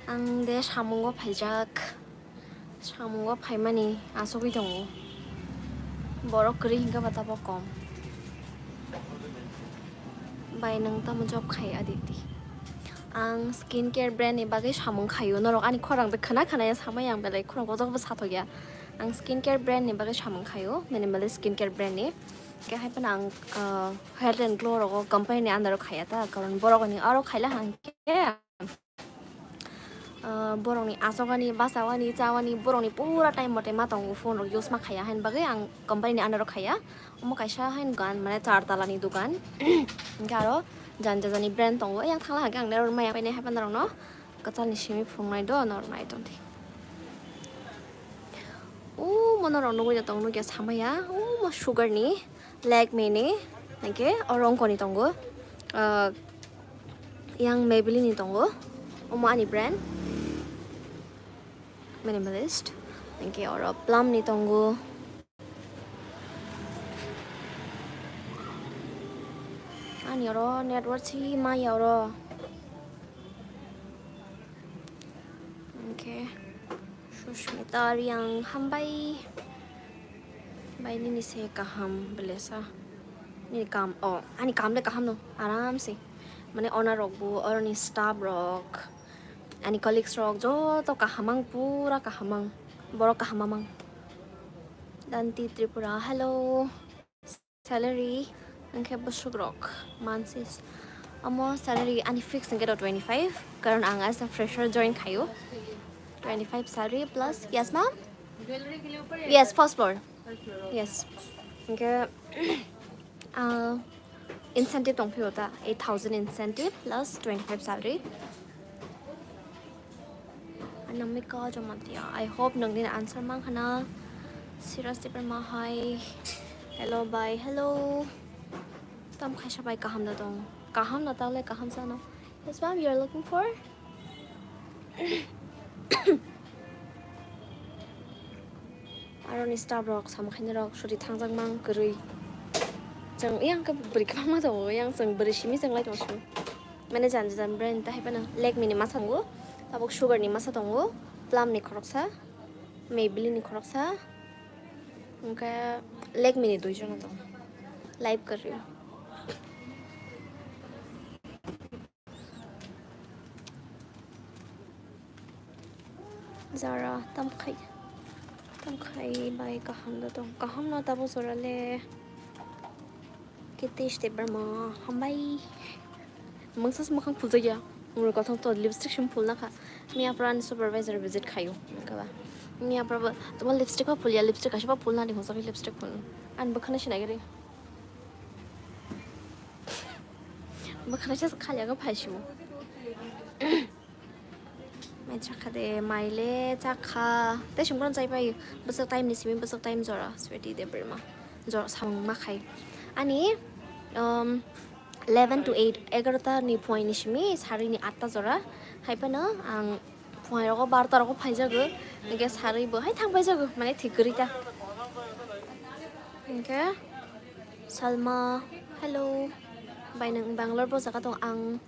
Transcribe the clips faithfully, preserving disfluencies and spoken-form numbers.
Ang de samungo phaijak. Samungo phaimani asugwi tongo. Borok kwrwi hinkhe ba tabok kom. Bai, nwng tamo job khai, Aditi? Ang skin care brand ni bagwi samung khaio. Norok ani khorang bai khna khna ya samai, ang belai khorang kotor bo sathok ya. Ang skin care brand ni bagwi samung khaio, Minimalist skin care brand ni. Khe hai phano ang, ah, Health and Glow rogo company ni under o khaiya ta, karon borok ni aro khaila hang khe, ah, borok ni achogani, bachawani, chawani, borok ni pura time mote ma tongo, phone rok use ma khaiya, haini bagwi ang company ni under o khaiya. Omo kaisa haino dukan, mane char tala ni dukan. Hinkhe aro jani jani brand tongo, yang thangla hake ang nai maya painai hai panda rok no kwchal ni simi phunuknai do, norok nai tongdi. O mono rok nugwi tong nugya samaya, o mo Sugar ni, Lakme ni, hinkhe oro wngkoni tongo, ah, yang Maybelline ni tongo, omo ani brand, Minimalist, hinkhe oro Plum ni tongo. Ani oro network si maya oro. Hinkhe Sushmita Riang, hambai. Bai, nini se kaham belesa. Nini kam, oh, ani kam le kaham no, aram se. Mane owner rok bo, oroni staff rok, ani colleagues rok joto kaham ang, pura kaham ang. Borok kaham amang. Danti Tripura, hello. Salary, hinkhe bwswk rok mansis. Amo salary ani fix hinkhe do twenty-five, karon ang as a fresher join khaio. Twenty-five salary plus, yes ma'am? Yes, first floor. Yes. Hinkhe, ah, incentive tongphio ta, eight thousand incentive plus twenty-five salary. Anamika Jamatia. I hope nangni answer mang khana. Siraj Debbarma, hi. Hello, bye. Hello. Tam khaisa bai kaham da tong. Kaham na tale kaham sano. Yes, ma'am, you are looking for? Aroni staff rok, samkhaini rok, suri thangjak mang kwrwi. Chwng yang khe bwrwi kwbangma tongo, yang chwng bwrwi simi chwng lai tong su. Mane jan jan brand ta hai phano Lakme ni masa tongo, tabuk Sugar ni masa tongo, Plum ni khoroksa, Maybelline ni khoroksa, hinkhe Lakme ni duijon tongo. Live kwrwi. Zara, tam khai, tam khai bai kaham da tong. Kaham no tabo Zara le. Kitish Debbarma, hambai. Mangsas mukhang phuljakya. Umur kothong to lipstick sim phulna kha. Miya pran supervisor visit khayo. Kaba. Miya pran tuma lipstick ba phulya, lipstick kaisa ba phulna di hosaki lipstick phul. An bwkhana sinagiri. Bwkhana sa khalya ga phaishu. Mai chakha de, mai le chakha. Tei sungkran chai pai, bwswk time ni simi, bwswk time jora, Sweti Debbarma. Jora samung ma khai. Ani, um, eleven to eight, egarota ni phone ni simi, sari ni atta jora. Hai phano ang phone rogo barta rogo phaijago. Hinkhe sari bo hai thang phaijago, mane thik kwrwi ta. Hinkhe Salma, hello. Bai nwng Bangalore bo jaga tong ang.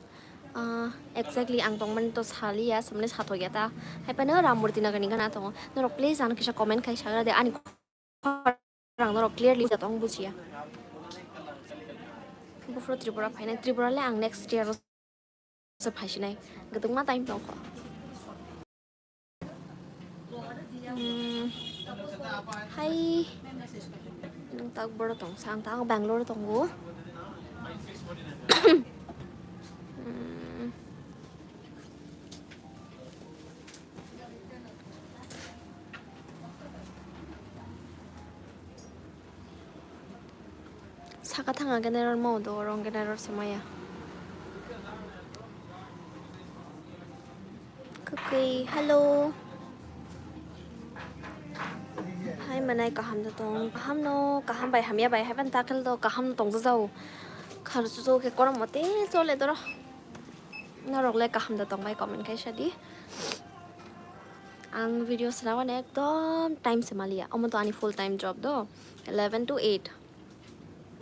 Ah, exactly, ang tongmani to saliya, samani sathokya ta. Hai phano Ramurti Nagar ni gana tongo. Norok please ano kisa comment khai sagra de, ani khorang norok clearly jatong bujiya. Buphuru Tripura phainai, Tripura le ang next year o se phaisinai. Gwdwngma time tongkho. Hmm. Hai. Nwng tak boro tongsa, ang tak Bangalore tongo. Hmm. Saka thang ang general mo do, rong general se maya. Kwkwi, hello. Hai manai kaham da tong, kaham no, kaham bai hamya bai, hai ban takel do, kaham no tong jao. Khar su ke korom mote chole doro. Norok le kaham da tong bai comment khai sadi. Ang video swnamani ekdom time se maliya. Omo to ani full time job do. Eleven to eight.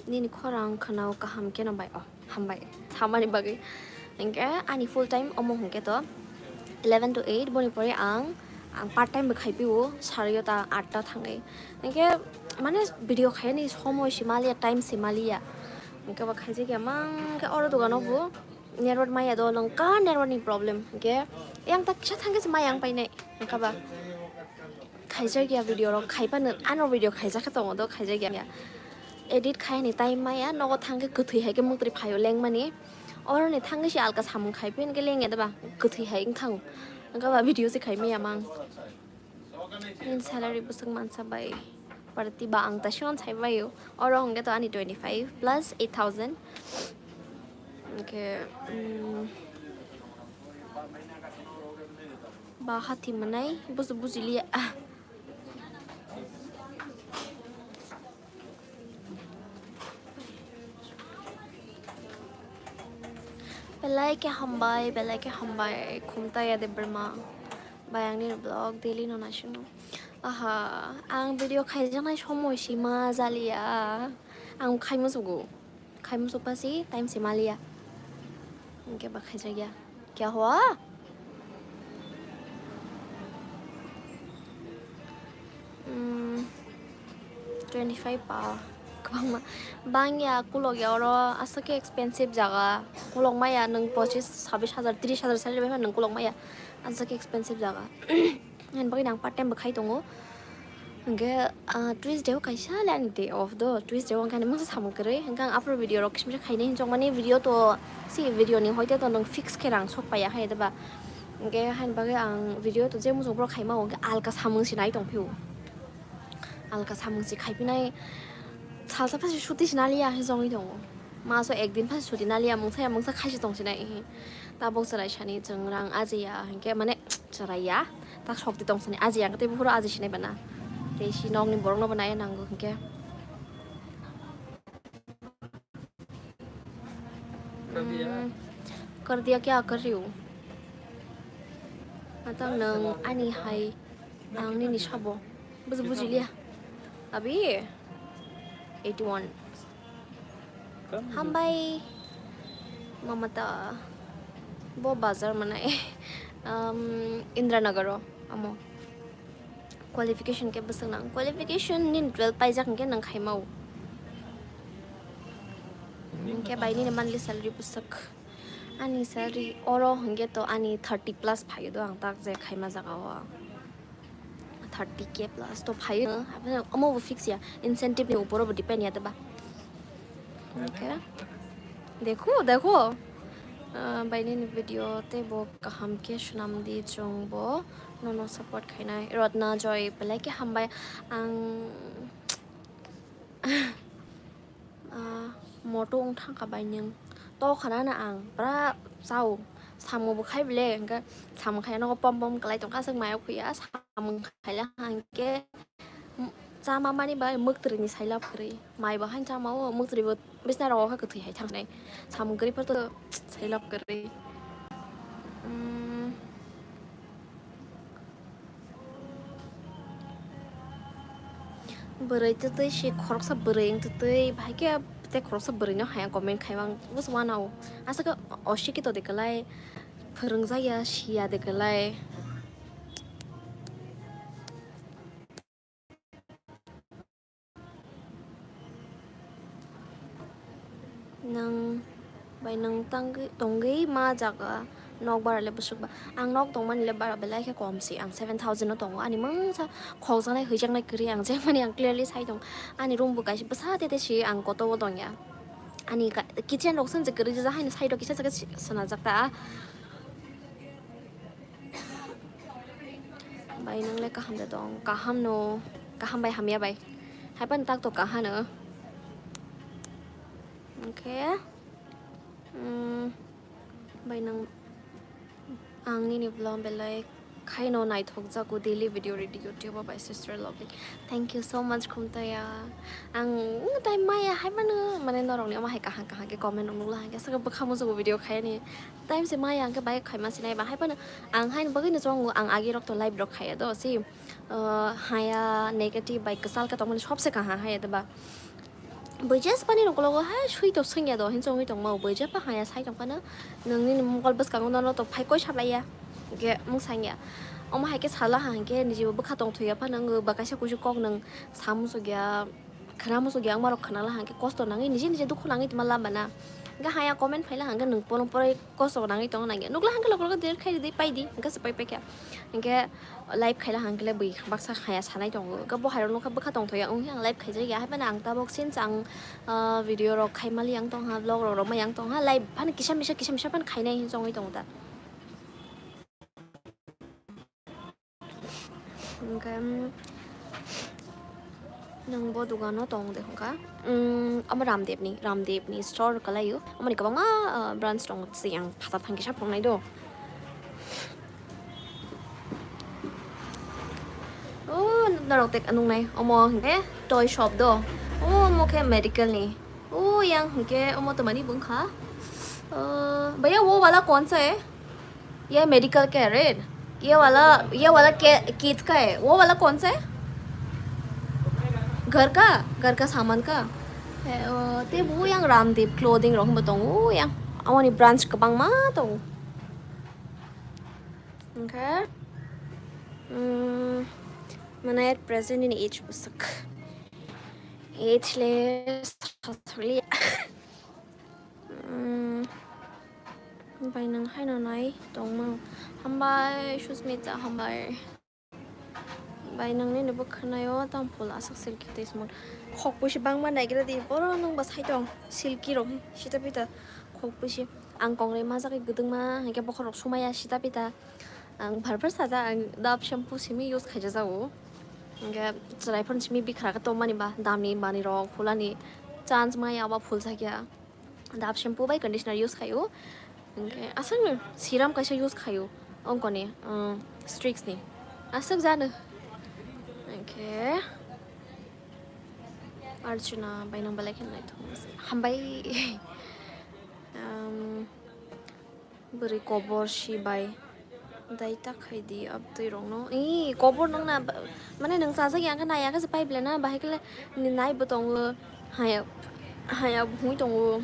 Nini khorang khwnao kaham keno bai. Oh, hambai. Samani bagwi. Hingke ani full time omo hingke to eleven to eight, boni pore ang, ang part time bo khai pio, sario ta atta thangai. Hingke mane video khaini somoi si maliya, time si maliya. Hingke bo khaijakya mang khe oro dogano bo network maya do, nong ka network ni problem. Hingke yang ta kisa thangke se maya ang painai. Hingke ba khaijakya video rok, khaipa no ano video khaijak khe tongo do, khaijakya. Edit khaini time maya, nogo thangke kwthwi hai khe muktri phaio lengmani. Oroni thangke si alka samung khai phin khe lengya da ba, kwthwi hai wng thango. Hingke ba video se khai maya mang. Nini salary bwswk mansa bai. Party ba ang ta sion sai baio. Oro hingke to ani twenty five plus eight thousand. Hingke, mm, ba hati manai, busu bujiliya. Ah. Belai khe hambai, belai khe hambai, Khumtaya Debbarma. Bai ang nini vlog daily no naisingno. Aha, ang video khaijaknai somoi si ma jaliya. Ang khai musugo. Khai musukpa si time si maliya. Hingke ba khaijakya. Kya hua? Hmm, twenty five pa. Kwbangma. Bangya, kulokya oro aswk khe expensive jaga. Kulok maya nwng pochis, sabis hajar, tris hajar salary bai phano nwng kulok maya. Aswk khe expensive jaga. Ani bagwi ang part time bo khai tongo. Hingke, ah, Tuesday o kaisa le ani day off do. Tuesday o hingke ani mungsa samung kwrwi. Hingke ang after video rok kisa misa khainai hinjok mani video to, si video ni hoite to nwng fix khe rang sok paiya hai da ba. Hingke haini bagwi ang video to je muchung borok khaima o hingke alka samung si nai tong phio. Alka samung si khai phinai salsa phasi suti si naliya hinjok tongo. Maso ekdin phasi suti naliya mungsa ya mungsa khaisi tong si nai. Tabok chwrai sani chwng rang ajiya hingke mane chwrai ya. Tak sokti tong sani aji ang tei buphuru aji sinai bana. Tei si nokni borokno bo nai nango hingke. Hmm, kar diya kya kar rahi ho? Atang nang ani hai ang nini sabo. Buji buji liya. Abi eighty one. Hambai mamata bo bazar manai um, Indranagar o amo qualification ke bwswk nang qualification nin twelve paijak hingke nang khaimao hingke bai nini monthly salary bwswk ani salary oro hingke to ani thirty plus phaio do ang tak je khaima jaga o. Thirty K plus to phaio. Omo bo fix ya, incentive ni upor bo depend ya, diba? Okay. Dekho, dekho. Ah, bai nini video tei bo kaham khe swnam di, chwng bo nono support khainai. Rotna Joy belai khe hambai. Ang Ah, moto wng thangkha bai nwng. To khana na ang pura chao. Samung bo khai bele, hingke samung khai nogo pom pom kwlai tongkha, aswk maya khuya, samung khaila hingke, mm, chama mani bai mwktwrwi ni sailab kwrwi. Mai bo hain chama o, mwktwrwi bo bisna rogo khe kwthwi hai thangnai. Samung kwrwi photo sailab kwrwi. Mm. Bwrwi twtwi si khoroksa bwrwi wng twtwi bahai khe tei khoroksa bwrwino haya comment khaimang bwswk wanao. Aswk khe osikito de kwlai, phwrwngjak ya, siya de kwlai. Nwng bai nwng tangwi, tongwi ma jaga nok bara le bwswk ba. Ang nok tongmani le bara belai khe kom se. Ang seven thousand no tongo. Ani mungsa khokjaknai, hwijaknai kwrwi ang jemani ang clearly sai tong. Ani room bo kaisa bwsa tete se ang koto o tongya. Ani ka-, kitchen rok se kwrwi jesa haino side o kisa se swnajak ta. Bai nang le kaham de tong, kaham no, kaham bai hamya bai. Hai pan tak to kahano. Hingke, mm, bai nang ang nini vlog belai khaino naithok jago daily video ready YouTube o bai sister lovely. Thank you so much Khumtaya. Ang tai maya hai mano mane norok ni omo hai kaham kaham ke comment rok nukla hingke saka bwkha musugo video khayani. Time se maya hingke bai khaima sinai ba hai phano ang haini bagwi no chongo ang agi rok to live rok khaya do si, uh, haya negative bai kwchal khe tongmani sobse kaham haya de ba. Bui jes pani rok logo hai sui to sengya do hin chongwi tongma bui je pa haya sai tong phano nongni mokol bwskango nono to phai koi sablaiya. Ge mung sangya. Omo hai khe sala ha hwnkhe niji bo bwkha tong thoya phano wng ba kaisa kusu kok nang sa muchuk ya khna muchuk ya wng marok khna la hwnkhe kosto nangwi niji niji dukhu nangwi tma lama na. Ge haya comment phai la hwnkhe nung pono poroi kosto nangwi tong nangya. Nukla hwnkhe lok lok direct khai di pai di hwnkhe se pai pai kha. Hwnkhe live khaila hwnkhe le bui baksa haya sanai tongo. Hwnkhe bo hai rok nokha bwkha tong thoya wng ang live khaijak ya. Hai phano ang tabok since ang, ah, video rok khai mali ang tong ha, vlog rok rok mai ang tong ha, live phano kisa misa kisa misa phano khainai hin chongwi tongo ta. Hwnkhe, mm, nang bo dogano tong de hwnkha. Mm, omo Ramdevni, Ramdevni store kwlaio. Omoni kwbangma, ah, branch tongo, se ang phatar thangkisa phunuknai do. O, norok tek nungnai, omo hwnkhe toy shop do. O, omo khe medical ni. O, yang hwnkhe omo twmani bo wngkha. O, bhaiya, wo wala kaun sa hai? Ye medical ka hai, right? Ye wala, ye wala ke-, kids ka hai? Wo wala kaun sa hai? Ghar ka? Ghar ka saman ka? Eh, o, te bo yang Ramdev clothing rok hwnba tongo, yang. Amoni branch kwbangma tongo. Hwnkhe, mm, mane at present nini age bwswk. Age le satholi. Mm, bai nang haino nai tongma. Hambai Susmita, hambai. Bai nang nini bo khwnaio tang phul aswk silky tei smooth. Khok puisi bangma naigra di, boro nang ba sai tong. Silky rok, sita pita khok puisi. Ang kongrai majak gwi gwdwngma, hwnkhe bokhorok sumaya sita pita. Ang phar phar sajak, ang Dove shampoo simi use khaijak jago. Hwnkhe chwrai phano simi bikra khe tongmani ba, damni manwi rok phulani chance maya ba phul sakya. Dove shampoo bai conditioner use khaio. Hwnkhe aswkno serum kaisa use khaio. Ongkoni, um, Streaks ni. Aswk jano. Hwnkhe Archana bai nang belai khe naithok. Hambai. Um, Bwrwi kobor si bai. Dai ta khai di abtwi rokno. Ih, kobor nung na ba-, mane nung chajak ya khe nai ya khe se pai bela na, bahai khe le ni nai bo tongo. Haya, haya bui tongo.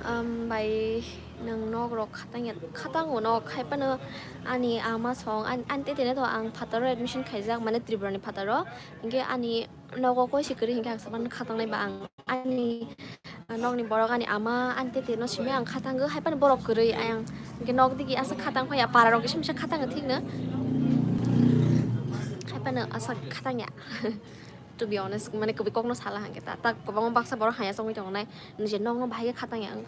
Am, bai nung nok rok khatang ya, khatang o nok hai phano ani ama song, an-, ani tete ne to ang phataro admission khaijak, mane Tripura ni phataro. Hingke ani nogo koi se kwrwi hingke ang saban khatang nai ba ang. Ani nokni borok, ani ama, ani tete no simi ang khatango, hai phano borok kwrwi ayang. Hingke nok digi aswk khatang phai ya, para rok kisa misa khatango thik no. Hai phano aswk khatang ya. To be honest, mane kwbui kok no sala hingke ta, ta kwbangma baksa borok haya chongwi tongo nai. Nije nok no bahai khe khatang ya ang.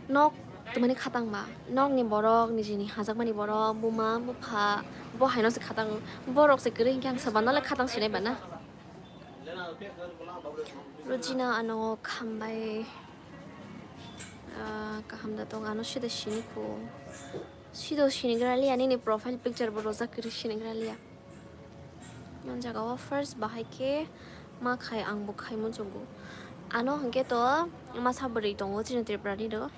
Nok twmani khatang ba, nok ni borok, nijini hajakmani borok, buma, bupha, bo hai no se khatang. Borok se kwrwi hingke ang saban no le khatang sinai ba na. Rojina ano khambai, ah, kaham da tong, ano sida sini ko. Sido sinigra liya, nini profile picture bo rojak kwrwi sinigra liya. Yon jaga o first bahai khe ma khai, ang bo khai muchungo. Ano hwnkhe to masa bwrwi tongo chini Tripura ni do.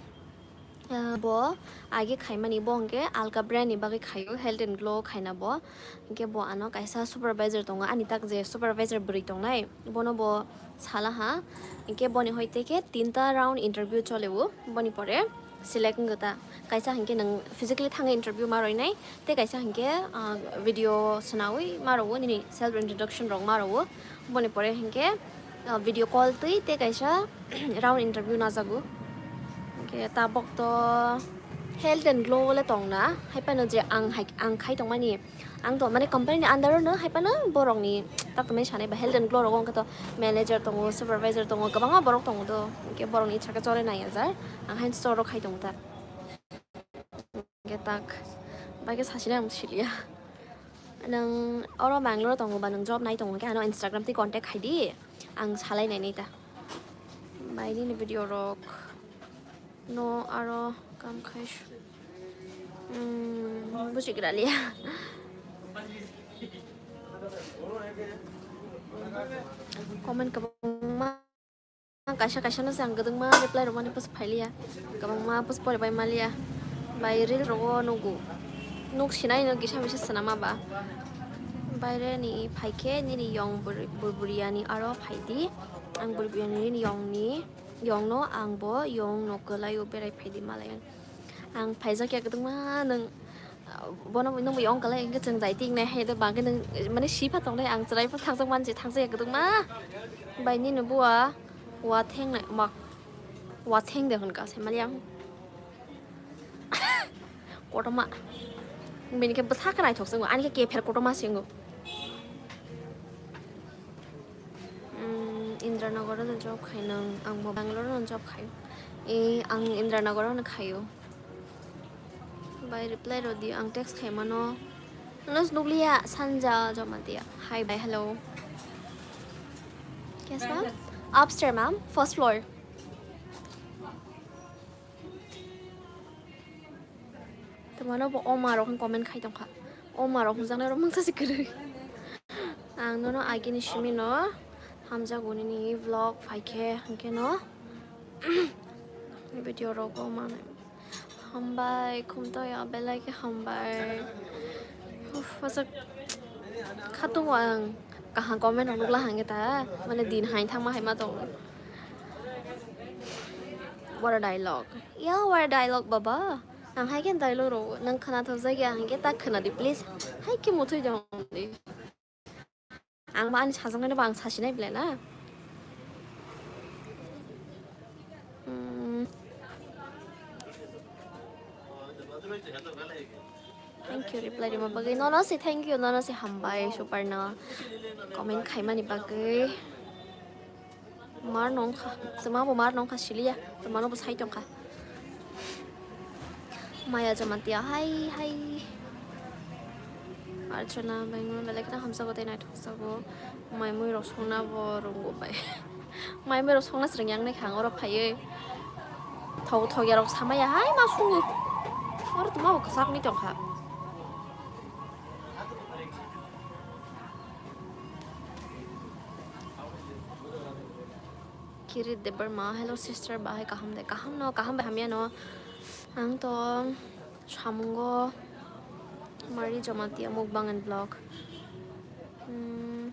Ah, bo age khaimani, bo hwnkhe alka brand ni bagwi khaio, Health and Glow khaina bo. Hwnkhe bo ano kaisa supervisor tongo, ani tak je supervisor bwrwi tongnai, bono bo sala ha. Hwnkhe boni hoi tei khe tinta round interview choleo, boni pore select wngkha ta. Kaisa hwnkhe nwng physically thangwi interview ma roinai, tei kaisa hwnkhe, ah, video swnawi ma rwo, nini self introduction rok ma rwo. Boni pore hwnkhe, ah, video call twi tei kaisa round interview najago. Hwnkhe tabok to Health and Glow le tongna, hai phano je ang hai, ang khai tongmani, ang to mane company ni under o no hai phano borok ni tak tonwi sanai ba Health and Glow rogo hwnkhe to manager tongo, supervisor tongo, kwbangma borok tongo do, hwnkhe borok ni saka chole nai ajar, ang hai store o khai tongo ta. Hwnkhe tak, bai khe sachina ang siliya. Nwng oro Bangalore tongo ba nwng job nai tongo khe ano Instagram tei contact khai di, ang salai nai nai ta. Bai nini video rok no aro kam khai su-, hmm, bujigra liya. Comment kwbangma. Kaisa kaisa no se ang kwdwngma reply rwmani post phailiya, kwbangma post pore bai maliya, bai reel rogo nugo, nuk sinai no kisa misa swnama ba, baire ni phaikhe nini yong bwrwi, bwrwi ani aro phaidi, Ang bwrwi biyani yongni, yongno ang bo yongno kwlaio berai phaidi malai. Ang phaijak ya kwdwngma nwng, bono nwngbo yong kwlai hwnkhe chwng jai tiknai hai da bagwi nwng mane sipha tongnai ang chwrai phano thangjak mansi thangjak ya kwdwngma. Bai nini bua wa thengnai mak wa theng de hwnka sai mali ang. Kotorma. Bini khe bwsa khe naithok se wngo, ani khe kepher kotorma se wngo. Mm, Indranagar no job khai nang, ang bo Bangalore no job khai. E, ang Indranagar no khaio. Bai reply rodi, ang text khai mano. Nus nukliya, Sanja Jamatia. Hi, bye, hello. Yes, ma'am. Upstairs, ma'am. First floor. Tamano bo oma rok comment khai tongkha. Oma rok hwnjaknai rok mangsa se kwrwi. Ang nono agini simi no hamjago nini vlog phaikhe hwnkhe no video rogo manai. Hambai khumtoya belai khe hambai. Uff, masa khatung ang kaham comment rok nukla hangkhe ta mane din hain thangma hai ma tongo. What a dialogue. Yeah, what a dialogue, baba. Ang hai khe dialogue rok nang khwnathok jagya hwnkhe ta khwnadi please. Hai khe muthwi dong di. Ang ba ani sajaknai ba ang sasinai belai na. Hmm. Thank you, reply rima bagwi. Nono si thank you, nono si hambai, super no. Comment khaimani bagwi. Mar nong kha, tuma bo mar nong kha siliya, tuma no bo sai tong kha. Maya Jamatia, hai, hai. Archana, Bangalore, belai kheno hamsa bo tei naithok sago. Mai mui rok songna bo rung bo bai. Mai mui rok songna sreng yang nai khang oro phaiwi. Thok thok ya rok samaya, hai ma sungo. Oro tuma bo kwchak ni tong kha. Kirit Debbarma, hello sister, bahai kaham de? Kaham no, kaham bai hamya no. Ang to samungo Mari Jamatia mukbang and vlog. Hmm.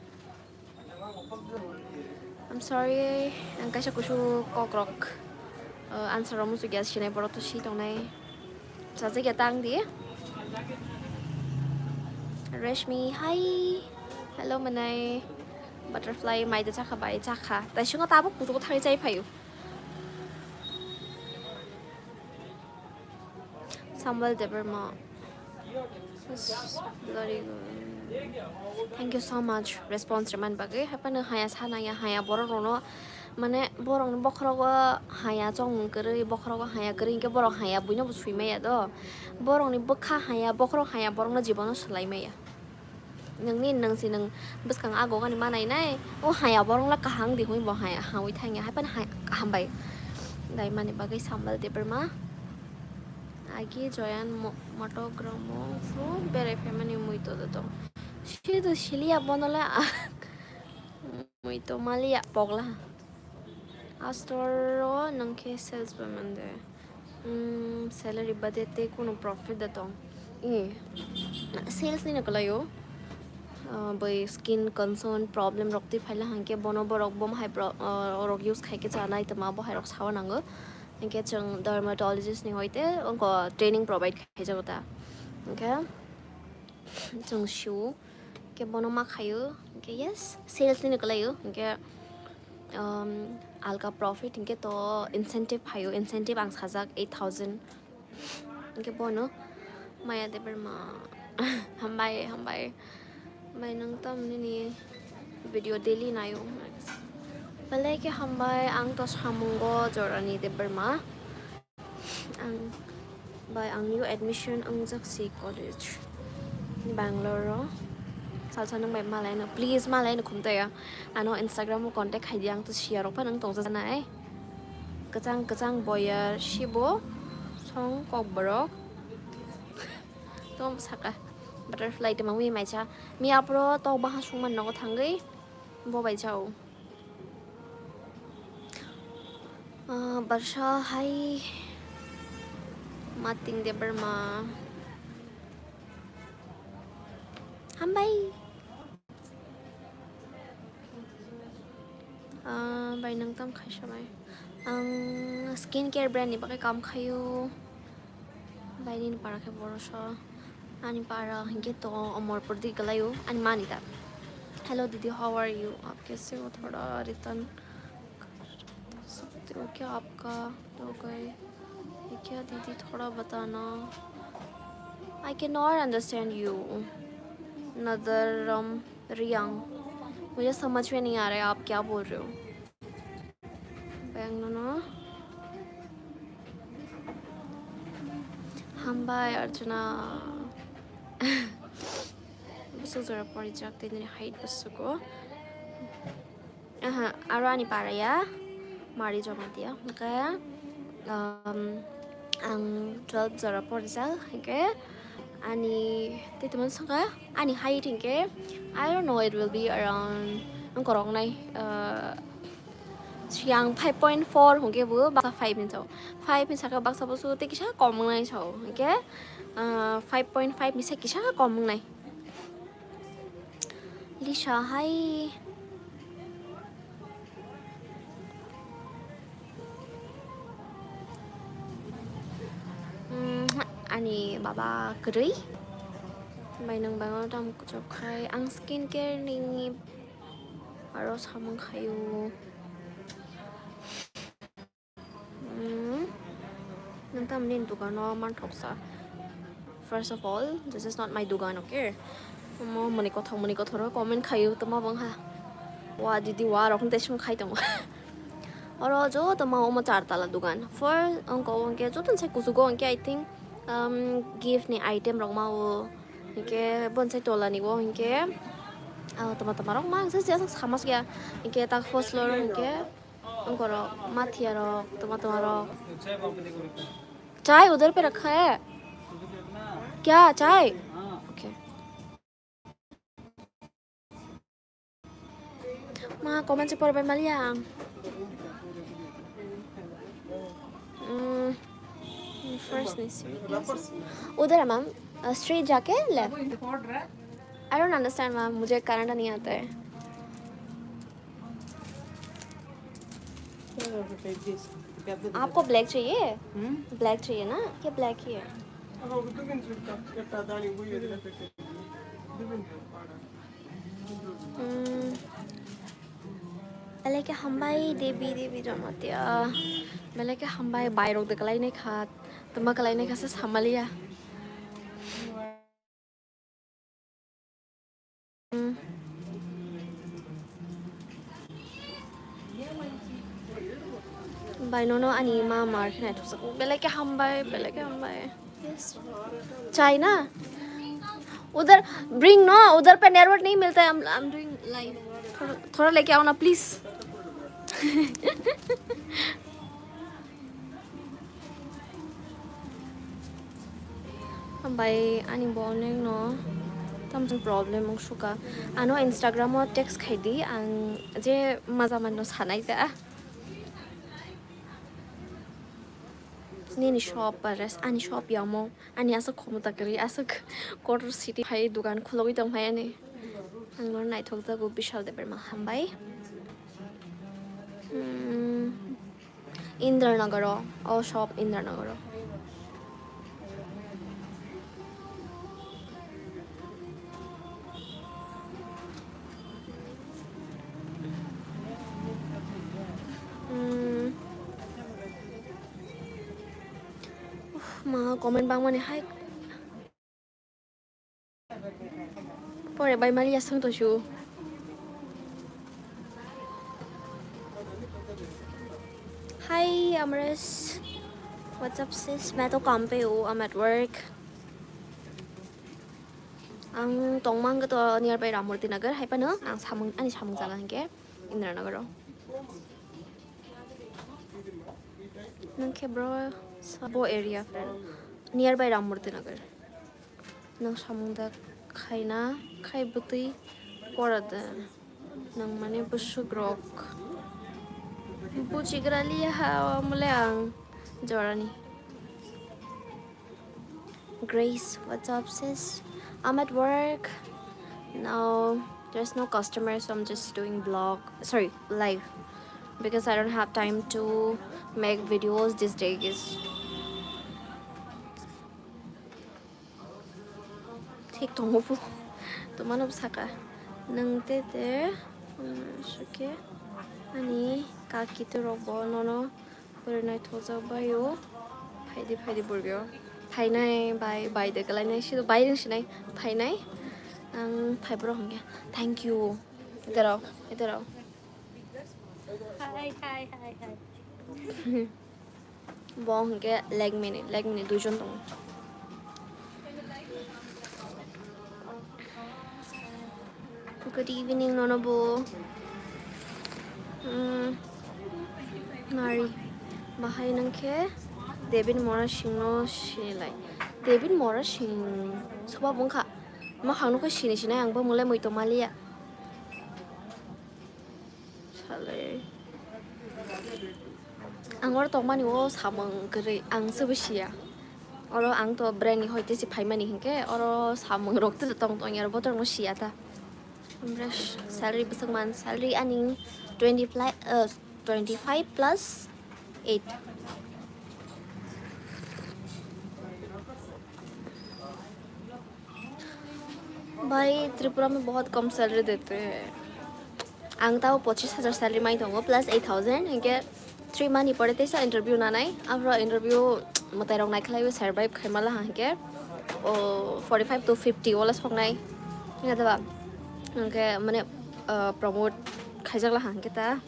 I'm sorry, ang kaisa kusu kokrok, uh, answer rok muchuk ya sinai borok to si tongnai. Chajak ya tang di. Reshmi, hi. Hello, manai. Butterfly, mai de chakha bai, chakha. Tai singo tabuk kuchugo thangwi chai phaio. Sambal Debbarma. Bloody good. Thank you so much. Response rwmani bagwi. Haphano haya sanaya, haya borok rokno. Mane borokni bokhorogo haya chongmung kwrwi, bokhorogo haya kwrwi hinkhe borok haya buino bo swi maya do. Borokni bwkha haya, bokhorok haya, borokno jibono swlai maya. Nangni nangsi nang bwskang ago gani manai nai. O haya borok la kahang di hoi bo haya, hawi thangya, hai pan hai, hambai. Dai mani bagwi Sambal Debbarma. Agi Joyan mo-, moto gramo fu berai phaimani mui to do tong. Si to siliya bono la. Mui to maliya pogla. Astor o nang khe sales woman de. Mm, salary bade tei kuno profit da tong. I, sales ni no kwlaio. Ah, bai skin concern problem rok twi phaila hangke bono borok bom hai pro-, ah, rok use khai khe chanai tama bo hai rok sawa nango. Hingke chwng dermatologist ni hoite onko training provide khai jago ta. Hingke chwng sio ke bono ma khaio, hingke yes, sales ni no kwlaio. Hingke um, alka profit hingke to incentive phaio, incentive ang sajak eight thousand. Hingke bono maya de berma. Hambai, hambai. Bai nang tam nini video daily nayo. Belai ke hambai, ang to samungo jorani de berma. Ang bai ang new admission wngjak si college Bangalore o. Salsa nang bai malai no, please malai no khum taya. Ano Instagram o contact khai di, ang to siya rok pa nang tongsa nai. Kachang kachang boyar sibo song kok borok. Tom saka butterfly te mangwi mai cha. Mi apro to baha sungman nogo thangwi bo bai chao. Ah, Barsha hai Mating Debbarma. Hambai. Ah, Bai nang tam khai samai. Ang skin care brand ni bagwi kam khaio. Bai nini para khe borok so. Ani para hinkhe to Omorpur di galaio. Ani mani ta. Hello didi, how are you? Aap kaise ho? Thoda return sakte ho kya aapka? To gaye. Ye kya didi, thoda batana. I cannot understand you. Nadaram Riang. मुझे समझ में नहीं आ रहा है आप क्या बोल रहे हो। Bang no no. Hambai Arjuna. Bwswk jora porijak tei nini height bwswk o. Aha, aro ani para ya. Mari joma dia. Hwnkhe, um, ang twelve jora porijak. Hwnkhe ani tei tongmani swngkha ani height hwnkhe, I don't know, it will be around, ang koroknai, uh, Siyang five point four hwnkhe bo baksa five hinwi sao. Five hinwi sakhe baksa bo su tei kisa kom wngnai sao. Hwnkhe, ah, five point five ni se kisa kom wngnai. Lisa hai. Hmm, ani baba kwrwi. Bai nang bango tam kuchuk khai. Ang skin care ni aro samung khaio. Hmm. Nang tamni dogano manthoksa. First of all, this is not my dogan, okay? Omo moni kothok moni kothoro comment khaio tongma bangha. Wa didi wa rok hwn tei song khai tongo. Oro joto ma omo char tala dogan. For ongko ongke joto sai kusugo ongke, I think, um, gift ni item rok ma o. Hingke bonsai tola ni o hingke, ah, toma toma rok ma ang se sama sia. Hingke tak first floor hingke ongko rok, mathia rok, toma toma rok. चाय उधर पे रखा है क्या? चाय? Okay. Ma comment se porbai maliya ang. Mm, first ni si. उधर है ma'am, straight जाके left. I don't understand ma'am, मुझे कनाडा नहीं आता है। आपको ब्लैक चाहिए? हम्म? ब्लैक चाहिए ना? ये ब्लैक ही है। Hmm. Belai khe hambai Devi, Devi Jamatia. Belai khe hambai, bairok de kalai nai kha. Tuma kalai nai kha se samaliya. Hmm. Bai nono ani ma mar khe naithok jak. Belai khe hambai, belai khe hambai. Yes. Chai na? उधर bring no, उधर पे नेटवर्क नहीं मिलता है, I'm, I'm doing live। थोड़ा, थोड़ा लेके आओ ना, please। Bai ani bo onek no tamsong problem wng suka. Ano Instagram o text khai di, ang je maja manno sanai da. Nini shop address, ani shop yamo, ani aswk khomota kwrwi, aswk kotor city hai dukan khulogwi tong phai ani. Ang no naithok jago Bishal Debbarma, hambai. Hmm, Indranagar o, o shop Indranagar o. Hmm. Uf, ma comment bangmani hai. Pore bai mali aswng to shu. Hi Amresh, what's up sis? मैं तो काम पे हूँ, I'm at work. Ang tongmang to nearby Ramurti Nagar, hai pano ang samung, ani samung jaga hingke Indranagar o. Nang khe bro, sabo area friend, nearby Ramurti Nagar. Nang samung da khaina, khai bwtwi pora da. Nang mane bwswk rok. Bujigra liya ha mole ang jorani. Grace, what's up, sis? I'm at work. No, there's no customer, so I'm just doing vlog. Sorry, live. because I don't have time to make videos these days. Thik tongo bo. Tomano saka. Nang te te. Mm, suke. Ani kaki to rok bo nono. Pore naithokjak bai o. Phaidi, phaidi burgeo. Phainai bai, bai de kalainai si bai ring sinai. Phainai. Ang phai borok hwnkhe. Thank you. Ederok, ederok. Hi, hi, hi, hi. Bo hwnkhe Lakme ni, Lakme ni duijon tongo. Good evening, nono bo. Hmm, nari. Bahai nangkhe David Mora Singh no sinilai. David Mora Singh soba bwngkha. Makhang nukha sini sinai ang bo mulai muitu maliya. Salai. Ang oro tongmani o samung kwrwi ang se bo siya. Oro ang to brand ni hoite se phaimani hinkhe oro samung rok tei tong tong ya oro botorok no siya ta. Ompore salary bwswk man salary ani twenty five, uh, twenty five plus eight. भाई, त्रिपुरा में बहुत कम सैलरी देते हैं। Ang tao pochis hajar salary mai tongo, plus eight thousand, hinkhe three month ni pore teisa interview nanai. Abro interview mwtai rok naikhlai o survive khaima laha hinkhe, o, forty five to fifty wala soknai. Hinkhe daba, hinkhe mane, uh, promote khaijak laha hinkhe ta.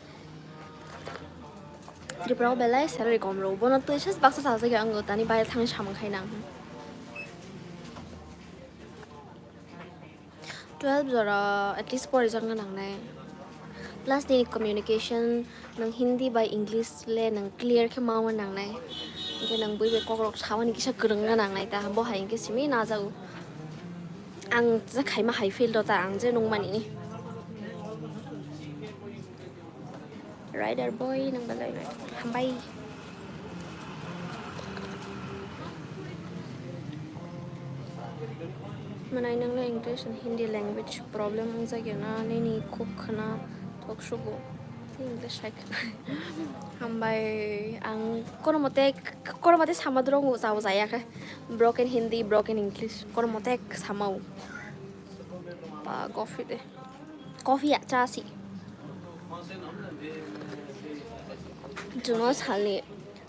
Tripura o belai salary kom rw. Bono twi sas baksa sajagya ang tani bayar thangwi samung khai nang. Twelve jora at least porijakna nangnai. Plus nini communication, nang Hindi bai English le nang clear khe maui nangnai. Hinkhe nang bui bai kokrok samani kisa kwrwngna nangnai ta. Bo hai hinkhe simi najago. Ang je khaima hai field o ta ang je nungmani. Rider boy, nang belai bai. Hambai. Manai nang le English and Hindi language problem wngjakya na, nini kok khna thok sugo. English hai khna. Hambai, ang kono mote, kono mote sama dwrong jao jaya khe. Broken Hindi, broken English. Kono mote sama o. Ba, coffee de. Coffee ya, cha si. Juno salni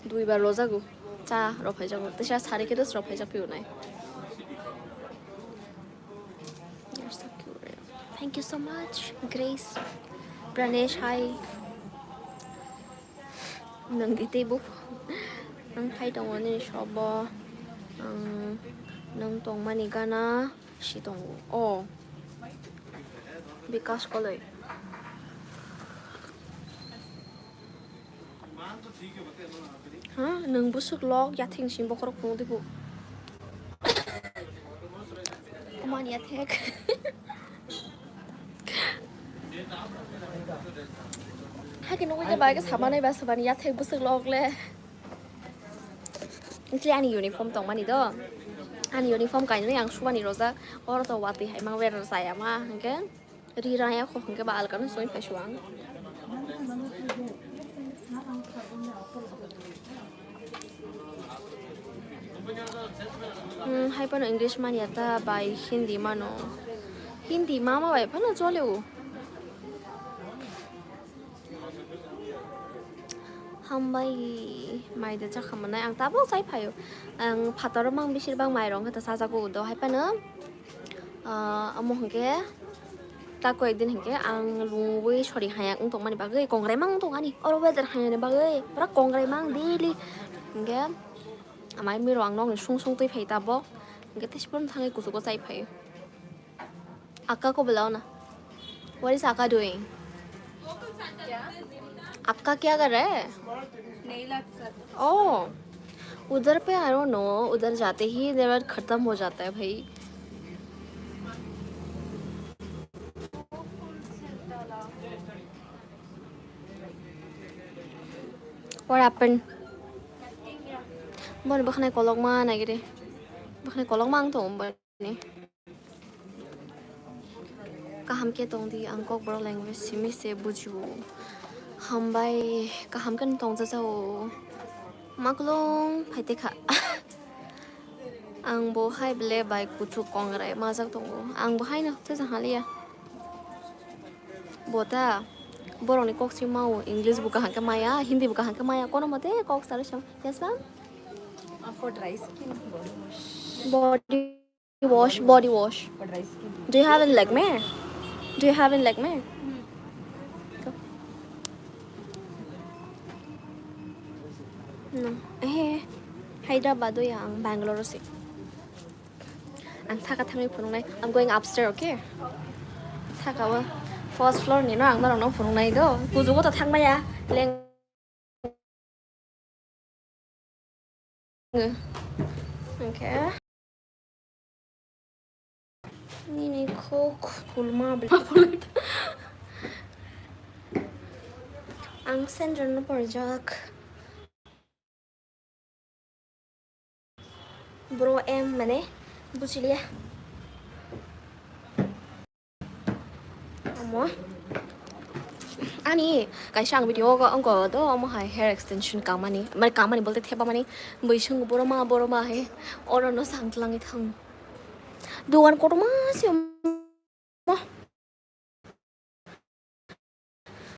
duibar rojago. Cha rok phaijago. Tesa sari khe dos rok phaijak piu nai. You're so cute. Thank you so much, Grace. Pranesh, hi. Nang di teibo. Ang phai tongo nini shop o. Ang nang tongmani gana. Si tongo. Oh. Bikas koloi. Ha, nang bwswk lok yathing simi bokhorok phunuk dibo. Oman yathek. Hake nungwi de bai ke samanai ba sabani yathek bwswk lok le. Hinkhe ani uniform tongmani do. Ani uniform kainwi ang sumani rojak. Oro to watwi hai ma wer saya ma hinkhe ri raya kho hinkhe ba alkano soi phai suang. Hmm, hai phano English manya ta bai Hindi mano. Hindi mama bai phano chole o. Hambai mai da chakha manai ang tabuk chai phaio. Ang phataro mang bisir bang mairong khe ta chajago do hai phano. Ah, amo hwnkhe ta koyek din hwnkhe ang lungwi sori haya wng tongmani bagwi kongrai mang wng tongani oro weather hayani bagwi pura kongrai mang daily hwnkhe amai miro ang nokni sung sung twi phai tabok hwnkhe tei sipor thangwi kuchugo chai phaio. Akka ko bulao na. What is Akka doing? Akka kya kar raha hai? Nail art kar raha hai. Oh, udhar pe I don't know, udhar jate hi nail art khatam ho jata hai bhai. What happened? Bon bwkhanai kolokma nai gede. Bwkhanai kolokma ang tong bani. Kaham khe tong di, ang Kokborok language simi se bujio. Hambai, kaham khe tongjajago. Maklung phaite kha. Ang bo hai ble bai kuchuk kongrai majak tongo. Ang bo haino thesa haliya. Bota, borokni kok si mao, English bo kaham khe maya, Hindi bo kaham khe maya, kono mote kok sari sam. Yes, ma'am? Uh, for dry skin, body wash. Body wash, body wash. For dry skin. Do you have in Lakme? Do you have in Lakme? No. Eh, Hyderabad o ya, ang Bangalore o se. Ang saka thangwi phunuknai. I'm going upstairs, okay? Saka o first floor ni no, ang norokno phunuknai do. Kuchugo to thangmaya. Leng. Okay. Nini kok kulma bla. Ang center no porjak. Bro M mane buchiliya. Omo. Ani kaisa ang video go ongko do omo hai hair extension kamani. Mane kamani bolte theba mani bwising boroma boroma hai oro no sang tlangi thang. Dogan kotorma se